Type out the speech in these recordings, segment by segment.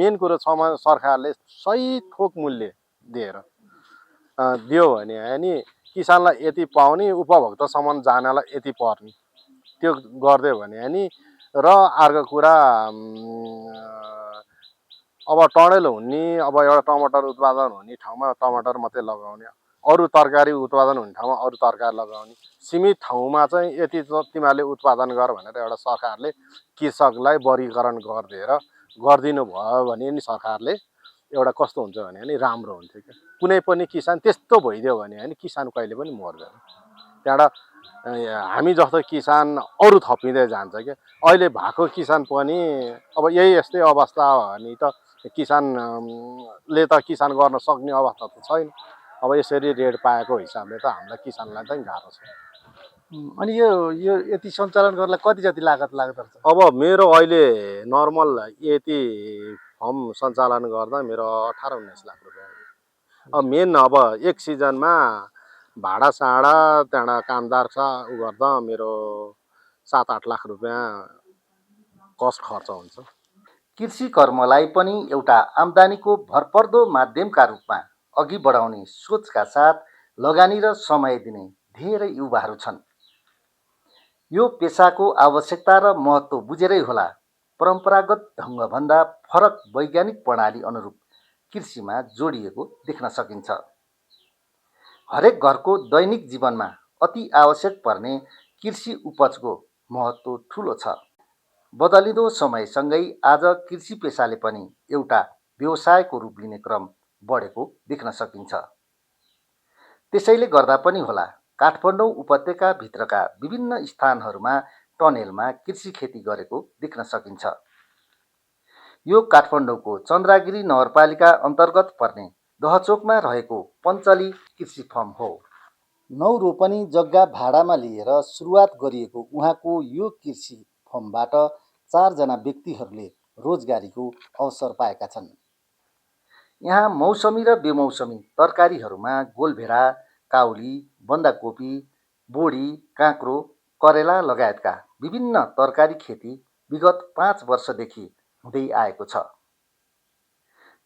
Main कुरो सरकारले सही थोक मूल्य दिएर दियो भने अनि किसानलाई यति पाउने उपभोक्तासम्म जानलाई यति पर्ने त्यो गरिदियो भने अनि र अर्को कुरा अब टँडेलो हुने अब एउटा टमाटर उत्पादन हुने ठाउँमा टमाटर मात्रै लगाउने अरू तरकारी उत्पादन हुने ठाउँमा अरू तरकारी लगाउने सीमित ठाउँमा चाहिँ यति तिमीहरूले उत्पादन गर भनेर एउटा सरकारले कृषकलाई वर्गीकरण गरिदिनु भयो भने नि सरकारले एउटा कस्तो हुन्छ भने नि राम्रो हुन्थ्यो क्या कुनै पनि किसान त्यस्तो भइदियो भने नि किसान कहिले पनि मर्दैन त्यहाँबाट हामी जस्तो किसान अरू थपिँदै जान्छ क्या अहिले भएको किसान पनि अब यही यस्तै अवस्था हो भने त किसानले त किसान गर्न सक्ने अवस्था त छैन अब यसरी रेट पाएको हिसाबले त हामीलाई किसानलाई त गाह्रो छ अनि यो यति सञ्चालन गर्नलाई कति जति लागत लाग्दो रहेछ अब मेरो अहिले नर्मल यति फर्म सञ्चालन गर्दा मेरो 18-19 लाख रुपियाँ अब मेन अब एक सिजनमा भाडा साडा त्यहाँबाट कामदार छ उ गर्दा मेरो 7-8 लाख रुपियाँ कस्ट खर्च हुन्छ कृषि कर्मलाई पनि एउटा आम्दानीको भरपर्दो माध्यमका रूपमा अघि बढाउने सोचका साथ लगानी र समय दिने धेरै युवाहरू छन्। यो पेसाको आवश्यकता र महत्त्व बुझेरै होला परम्परागत ढङ्गभन्दा फरक वैज्ञानिक प्रणाली अनुरूप कृषिमा जोडिएको देख्न सकिन्छ। हरेक घरको दैनिक जीवनमा अति आवश्यक पर्ने कृषि उपजको महत्त्व ठुलो छ। बदलिँदो समयसँगै आज कृषि पेसाले पनि एउटा व्यवसायको रूप लिने क्रम बढेको देख्न सकिन्छ। त्यसैले गर्दा पनि होला काठमाडौँ उपत्यकाभित्रका विभिन्न स्थानहरूमा टनेलमा कृषि खेती गरेको देख्न सकिन्छ। यो काठमाडौँको चन्द्रागिरी नगरपालिका अन्तर्गत पर्ने दहचोकमा रहेको पञ्चली कृषि फर्म हो। 9 रोपनी जग्गा भाडामा लिएर सुरुवात गरिएको उहाँको यो कृषि फर्मबाट 4 जना व्यक्तिहरूले रोजगारीको अवसर पाएका छन्। यहाँ मौसमी र बेमौसमी तरकारीहरूमा गोलभेडा, काउली, बन्दाकोपी, बोडी, काँक्रो, करेला लगायतका विभिन्न तरकारी खेती विगत 5 वर्षदेखि हुँदै आएको छ।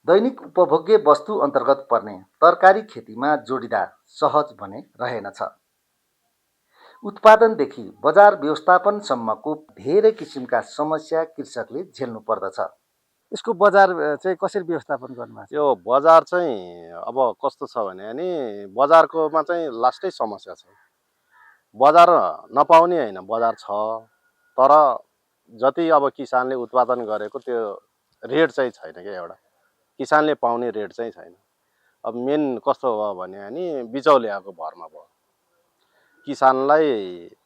दैनिक उपभोग्य वस्तु अन्तर्गत पर्ने तरकारी खेतीमा जोडिँदा सहज भने रहेनछ। उत्पादनदेखि बजार व्यवस्थापनसम्मको धेरै किसिमका समस्या कृषकले झेल्नु पर्दछ। यसको बजार चाहिँ कसरी व्यवस्थापन गर्नुहुन्छ? यो बजार चाहिँ अब कस्तो छ भने नि बजारकोमा चाहिँ लास्टै समस्या छ। बजार नपाउने हैन बजार छ तर जति अब किसानले उत्पादन गरेको त्यो रेट चाहिँ छैन के एउटा किसानले पाउने रेट चाहिँ छैन। अब मेन कस्तो हो भने नि बिचौलियाको भरमा भयो। किसानलाई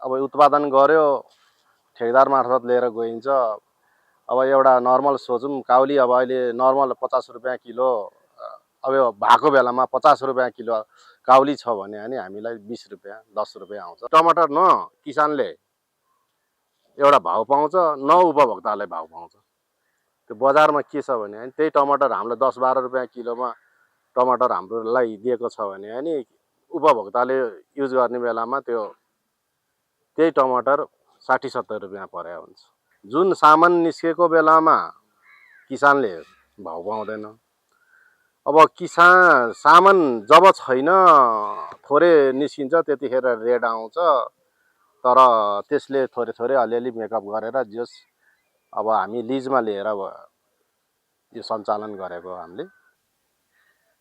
अब उत्पादन गर्यो ठेकेदार मार्फत लिएर गइन्छ। अब एउटा नर्मल सोचौँ काउली अब अहिले नर्मल 50 रुपियाँ किलो अब भएको बेलामा 50 रुपियाँ किलो काउली छ भने अनि हामीलाई 20 रुपियाँ 10 रुपियाँ आउँछ। टमाटर न किसानले एउटा भाउ पाउँछ न उपभोक्ताले भाउ पाउँछ। त्यो बजारमा के छ भने अनि त्यही टमाटर हामीलाई 10-12 रुपियाँ किलोमा टमाटर हाम्रोलाई दिएको छ भने अनि उपभोक्ताले युज गर्ने बेलामा त्यही टमाटर 60-70 रुपियाँ परे हुन्छ। जुन सामान निस्केको बेलामा किसानले भाउ पाउँदैन। अब सामान जब छैन थोरै निस्किन्छ त्यतिखेर रेट आउँछ तर त्यसले थोरै अलिअलि मेकअप गरेर जस अब हामी लिजमा लिएर यो सञ्चालन गरेको हामीले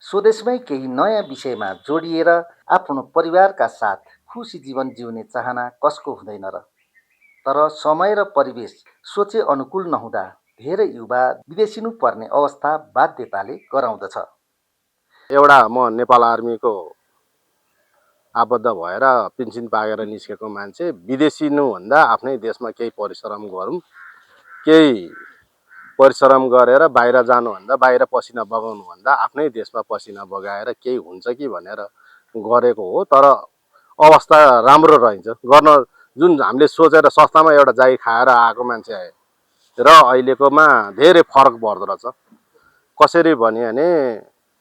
स्वदेशमै केही नयाँ विषयमा जोडिएर आफ्नो परिवारका साथ खुसी जीवन जिउने चाहना कसको हुँदैन र। तर समय र परिवेश सोचे अनुकूल नहुँदा धेरै युवा विदेशिनु पर्ने अवस्था बाध्यताले गराउँदछ। एउटा म नेपाल आर्मीको आबद्ध भएर पेन्सन पाएर निस्केको मान्छे विदेशिनुभन्दा आफ्नै देशमा केही परिश्रम गरौँ केही परिश्रम गरेर बाहिर जानुभन्दा बाहिर पसिना बगाउनुभन्दा आफ्नै देशमा पसिना बगाएर केही हुन्छ कि भनेर गरेको हो। तर अवस्था राम्रो रहन्छ गर्न जुन हामीले सोचेर सस्तामा एउटा जागिर खाएर आएको मान्छे र अहिलेकोमा धेरै फरक पर्दो रहेछ। कसरी भने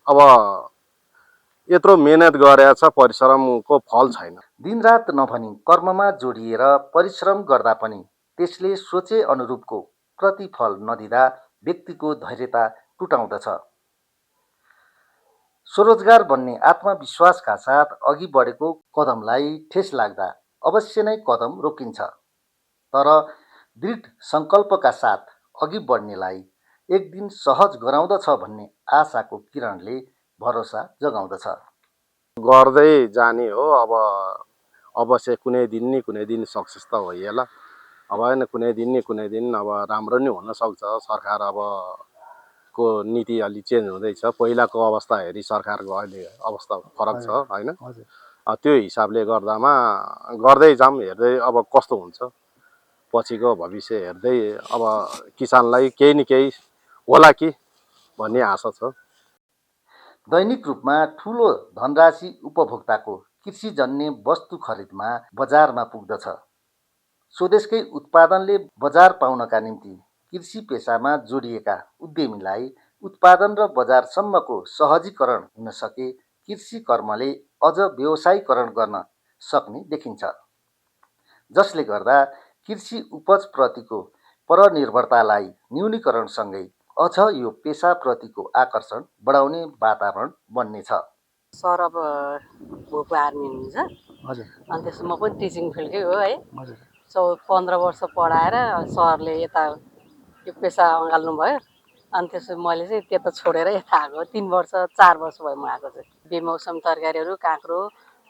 अब यत्रो मेहनत गरेछ परिश्रमको फल छैन। दिनरात नभनी कर्ममा जोडिएर परिश्रम गर्दा पनि त्यसले सोचे अनुरूपको प्रतिफल नदिँदा व्यक्तिको धैर्यता टुटाउँदछ। स्वरोजगार बन्ने आत्मविश्वासका साथ अघि बढेको कदमलाई ठेस लाग्दा अवश्य नै कदम रोकिन्छ, तर दृढ सङ्कल्पका साथ अघि बढ्नेलाई एक दिन सहज गराउँदछ भन्ने आशाको किरणले भरोसा जगाउँदछ। गर्दै जाने हो। अब अवश्य कुनै दिन नि कुनै दिन सक्सेस त होइएला। अब होइन कुनै दिन नि कुनै दिन अब राम्रो नि हुनसक्छ। सरकार अब को नीति अलि चेन्ज हुँदैछ। पहिलाको अवस्था हेरी सरकारको अहिले अवस्था फरक छ होइन। त्यो हिसाबले गर्दामा गर्दै जाऊँ, हेर्दै अब कस्तो हुन्छ पछिको भविष्य हेर्दै अब किसानलाई केही न केही होला कि भन्ने आशा छ। दैनिक रूपमा ठुलो धनराशि उपभोक्ताको कृषिजन्य वस्तु खरिदमा बजारमा पुग्दछ। स्वदेशकै उत्पादनले बजार पाउनका निम्ति कृषि पेसामा जोडिएका उद्यमीलाई उत्पादन र बजारसम्मको सहजीकरण हुन सके कृषि कर्मले अझ व्यवसायीकरण गर्न सक्ने देखिन्छ, जसले गर्दा कृषि उपजप्रतिको परनिर्भरतालाई न्यूनीकरणसँगै अझ यो पेसाप्रतिको आकर्षण बढाउने वातावरण बन्नेछ। सर अब भोको आर्मी हुनुहुन्छ, अनि त्यसो म पनि टिचिङ फिल्डकै हो है। 15 वर्ष पढाएर सरले यता यो पेसा अँगाल्नु भयो, अनि त्यसो मैले चाहिँ त्यता छोडेर यता आएको। 3 वर्ष 4 वर्ष भयो म आएको चाहिँ। बेमौसम तरकारीहरू काँक्रो,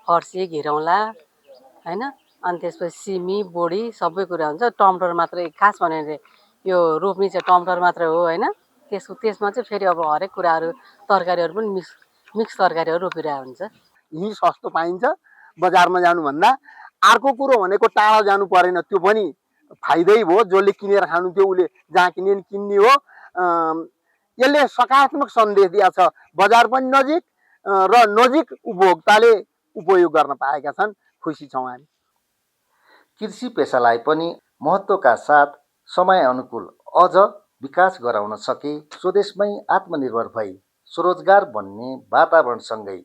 फर्सी, घिरौँला होइन, अनि त्यसपछि सिमी, बोडी सबै कुरा हुन्छ। टमाटर मात्रै खास भन्यो भने यो रोप्ने चाहिँ टमाटर मात्रै हो होइन। त्यसमा चाहिँ फेरि अब हरेक कुराहरू तरकारीहरू पनि मिक्स तरकारीहरू रोपिरहेको हुन्छ। यहीँ सस्तो पाइन्छ बजारमा जानुभन्दा। अर्को कुरो भनेको टाढा जानु परेन, त्यो पनि फाइदै भयो। जसले किनेर खानुहुन्थ्यो उसले जहाँ किने किन्ने हो। यसले सकारात्मक सन्देश दिएको छ। बजार पनि नजिक र नजिक उपभोक्ताले उपयोग गर्न पाएका छन्। खुसी छौँ हामी। कृषि पेसालाई पनि महत्त्वका साथ समय अनुकूल अझ विकास गराउन सके स्वदेशमै आत्मनिर्भर भई स्वरोजगार बन्ने वातावरणसँगै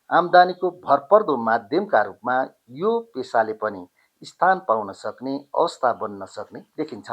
आम्दानीको भरपर्दो माध्यमका रूपमा यो पेसाले पनि स्थान पाउन सक्ने अवस्था बन्न सक्ने देखिन्छ।